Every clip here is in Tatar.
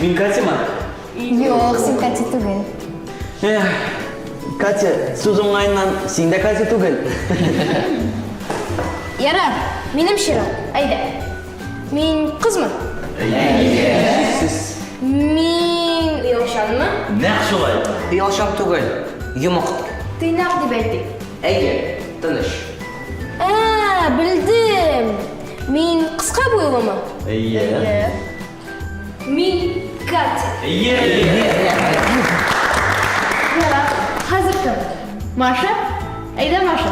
Мин Катямы? Юк, син Катя түгел. Эх, Катя, сүз уңаеннан, син дә Катя түгел. Ярар, минем чират. Әйдә. Мин кызмы? Әйе. Мин оялчанмы? Нәкъ шулай. Оялчан түгел, йомык. Тыйнак дип әйтик. Әйе, тыныч. Ә, белдем. Мин кыска буйлымы? Әйе. Мин Катя. Әйе. Ярар, хәзер кем? Маша? Әйдә, Маша.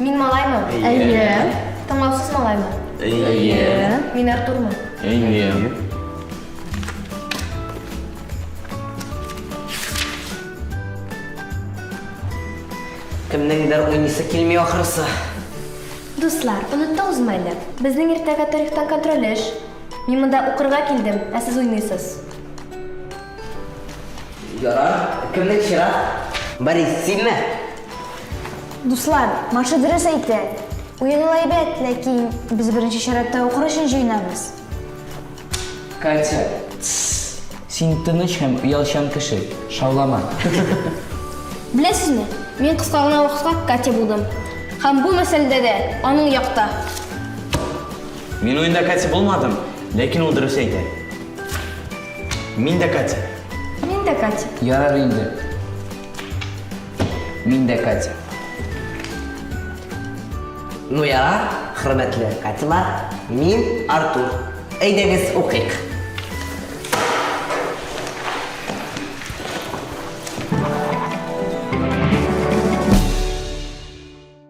Мин малаймы? Әйе. Тыңлаусыз малаймы? Әйе. Мин Артурмы? Әйе. Кемнеңдер уйныйсы килми ахрысы. Дуслар, оныттыгызмы әллә? Безнең иртәгә тарихтан контроль эш. Мин монда укырга килдем, ә сез уйныйсыз. Ярар, кемнең чират? Борис, синме? Дуслар, Маша дөрес әйтә. Уен ул әйбәт, ләкин без беренче чиратта укыр өчен җыенабыз. Катя, тссс! Син тыныч һәм оялчан кеше, шаулама. Беләсезме, мин кыска гына вакытка Катя булдым. Һәм бу мәсьәләдә дә аның якта. Мин уенда Катя булмадым, ләкин ул дөрес әйтә. Мин дә Катя. Мин дә Катя. Ярар инде. Мин дә Катя. Ну ярар, хөрмәтле Катялар, мин Артур. Әйдәгез укыйк.